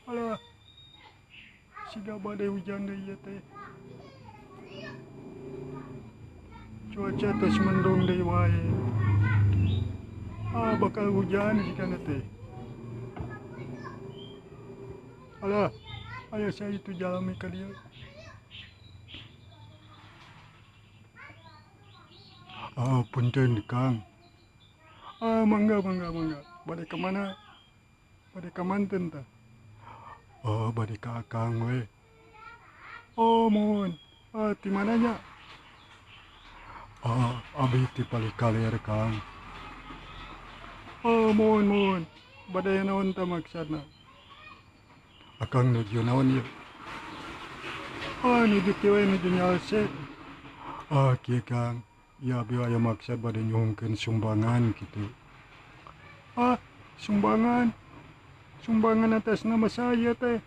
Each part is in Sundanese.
Alah, siga badai hujan deui ieu teh. Cuaca tos mendung deui wae. Ah, bakal hujan sigana teh. Alah, aya saha itu jalmi ka dieu. Ah, punten Kang. Ah, mangga mangga mangga. Bade ka mana? Bade ka manten tah? Oh, bade ka Akang we. Oh, muhun. Ah, ti mana nya? Ah, abi ti palih kaler Kang. Oh, muhun muhun. Bade naon tah maksudna? Akang nuju naon ieu? Ah, nuju kieu we nuju nyalse. Ah, kieu Kang. Ya abi aya maksud bade nyuhunkeun sumbangan kitu. Ah, sumbangan. Sumbangan atas nama saya teh.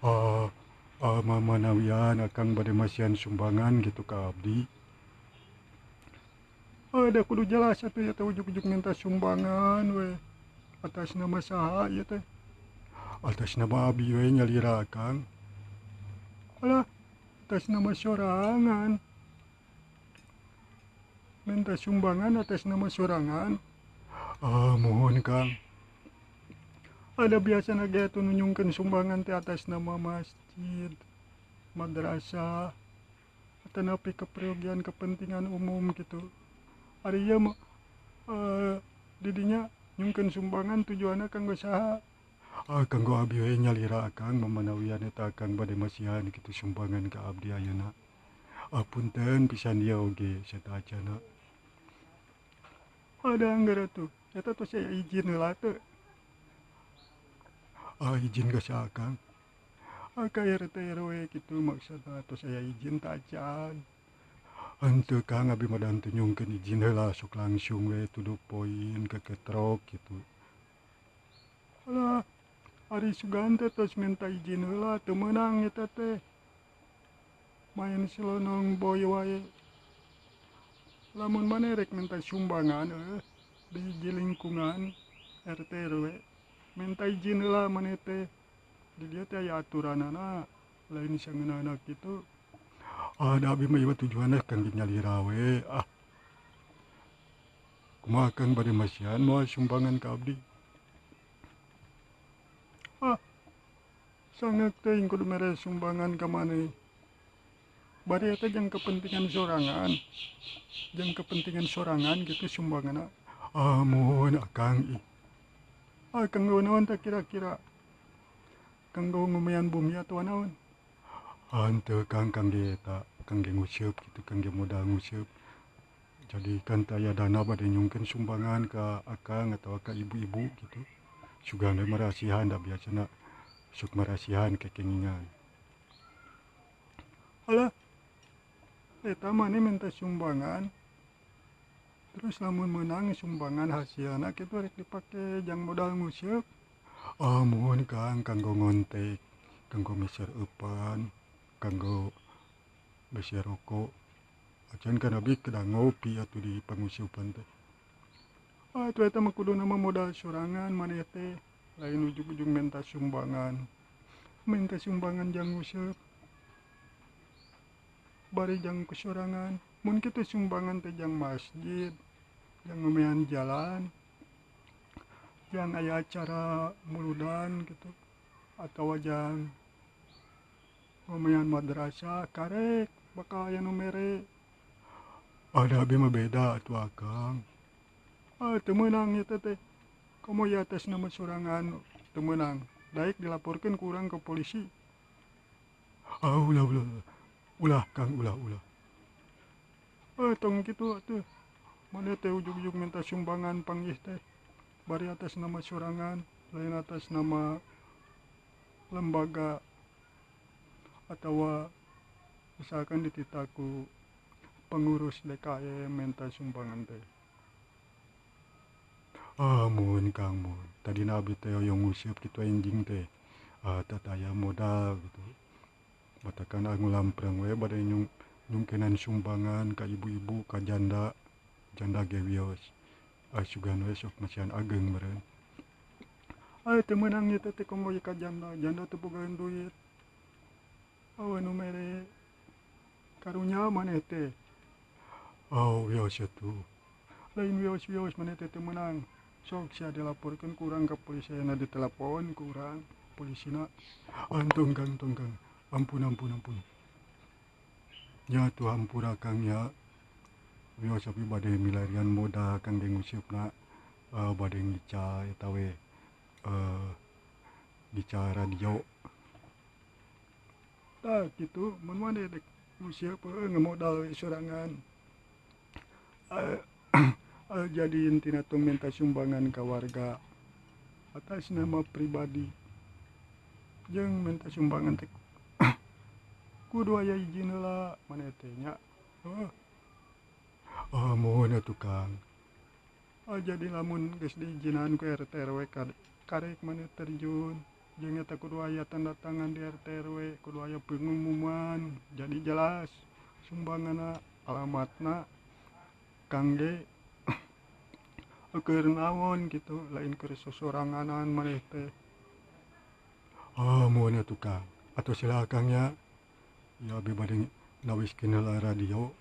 Ah, ah mamanawian Akang bade masihan sumbangan gitu ka abdi. Ah, da kudu jelas atuh ieu teh ujug-ujug minta sumbangan we. Atas nama saha ieu teh? Atas nama abi we nyalira Akang. Alah, atas nama sorangan. Minta sumbangan atas nama sorangan. Ah, muhun Kang. Ada biasana ge atuh nu nyungkeun sumbangan teh atas nama masjid, madrasah, atanapi keperyogian kepentingan umum gitu. Ari ieu mah didinya nyungkeun sumbangan tujuanna kanggo saha? Ah, kanggo abi we nyalira Akang mamanawian eta Akang bade masihan kitu sumbangan ka abdi ayeuna. Ah, punten pisan ieu oge sateuacana. Ada anggar atuh, eta tos aya izin heula teu? Ah, izin ka saha Kang? Ah, ka RT RW kitu maksudna tos aya izin teu acan. Henteu Kang, abi mah da henteu nyungkeun izin heula sok langsung we to the point keketrok kitu. Alah, ari sugan teh tos minta izin heula teu meunang eta teh. Main silonong boy wae. Lamun maneh rek minta sumbangan di hiji lingkungan RT RW, minta izin heula maneh teh. Di dieu teh aya aturanana, lain sangeunahna kitu. Ah, da abi mah ieu tujuanna kangge nyalira we. Ah, kumaha Kang bade masihan moal sumbangan ka abdi? Ah, sangeuk teuing kudu mere sumbangan ka maneh. Bari eta jang kepentingan sorangan. Jang kepentingan sorangan gitu sumbanganna. Ah, muhun Akang ih. Ah, kanggo naon teh kira-kira? Kanggo ngumean bumi atawa naon? Ah, henteu Kang, kangge eta, kangge nguseup kitu, kangge modal nguseup. Jadi kan teu aya dana bade nyungkeun sumbangan ka Akang atawa ka ibu-ibu kitu. Sugan we marasihan da biasana sok marasihan kekengingan. Alah, eta maneh minta sumbangan. Terus lamun meunang sumbangan hasilna kitu rek dipake jang modal nguseup. Ah, muhun Kang, kanggo ngontek, kanggo meser eupan, kanggo meser rokok. Acan kan abi kedah ngopi atuh di panguseupan teh. Ah, atuh eta mah kuduna mah modal sorangan maneh teh, lain ujug-ujug minta sumbangan. Minta sumbangan jang nguseup. Bari jang kusorangan. Mun kitu sumbangan teh jang masjid, jang ngumean jalan, jang aya acara muludan gitu, atawa jang ngumean madrasah, karek bakal aya nu mere. Ah, da abi mah beda atuh Akang. Ah, teu meunang eta teh. Komo ieu atas nama sorangan teu meunang. Daek dilaporkeun ku urang ka polisi. Ah, ulah ulah ulah. Ulah Kang, ulah ulah. Ah, tong kitu atuh. Maneh teh ujug-ujug minta sumbangan panggih teh. Bari atas nama sorangan, lain atas nama lembaga atawa misalkan dititah ku pengurus DKM minta sumbangan teh. Ah, muhun Kang, muhun. Tadina abi teh hoyong nguseup kitu enjing teh. Ah, teu aya modal gitu. Matakan ngulampreng we bade nyungkenan sumbangan ka ibu-ibu, ka janda, janda ge wios. Ah, sugan we sok masihan ageung meureun. Ah teu meunang ieu teh komo ka janda, janda teu bogaan duit. Eueuh nu mere karunya maneh teh. Oh wios atuh. Lain wios-wios maneh teh teu meunang. Sok sia dilaporkeun ku urang ka polisi ayeuna ditelepon ku urang polisina. Entong Kang, tong Kang. Ampun ampun ampun. Nya atuh hampura Kang nya. Wios abi bade milarian modal kangge nguseupna bade ngica eta we ngica radio. Tah kitu mun maneh dek nguseup heueuh ngamodal we sorangan. Jadi intina tong minta sumbangan ka warga atas nama pribadi jeung minta sumbangan teh kudu aya izin heula maneh teh nya. Heuh. Ah muhun atuh Kang. Jadi lamun geus diizinan ku RT RW karek maneh terjun jeung eta kudu aya tanda tangan di RT RW, kudu aya pengumuman jadi jelas sumbanganna, alamatna kangge keur naon kitu lain keur sosoranganan maneh teh. Ah muhun atuh Kang. Atos heula Kang nya. Ya abi bade nawiskeun heula radio.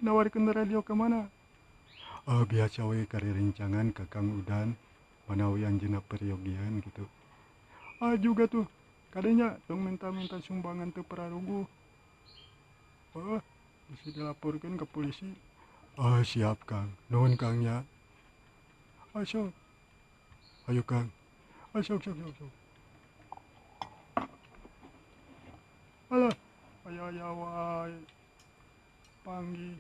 Nawarkeun radio ka mana? Biasa we karerencangan ka Kang Udan manawi anjeunna peryogian kitu. Ah juga tuh. Kadenya tong minta-minta sumbangan teu pararuguh. Heuh, bisa dilaporkeun ka polisi. Ah siap Kang. Nuhun Kang nya. Ah sok. Ayo Kang. Ah sok sok sok sok. Alah, aya-aya wae. Panggih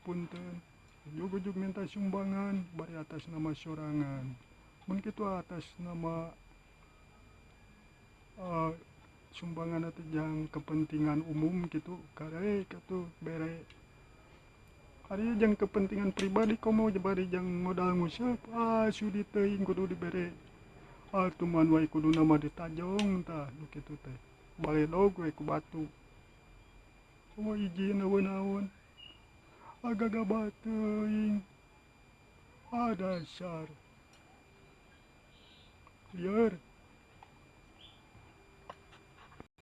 punten. Ujug-ujug minta sumbangan bari atas nama sorangan. Mun kitu atas nama sumbangan teh jang kepentingan umum kitu karek atuh bere. Ari jang kepentingan pribadi komo bari jang modal nguseup ah sudi teuing kudu dibere. Ah tuman wae kudu nama ditajong tah nu kitu teh. Baledog we ku batu. Komo izin eueuh naon. Ah gagabah teuing. Ah dasar. Lieur.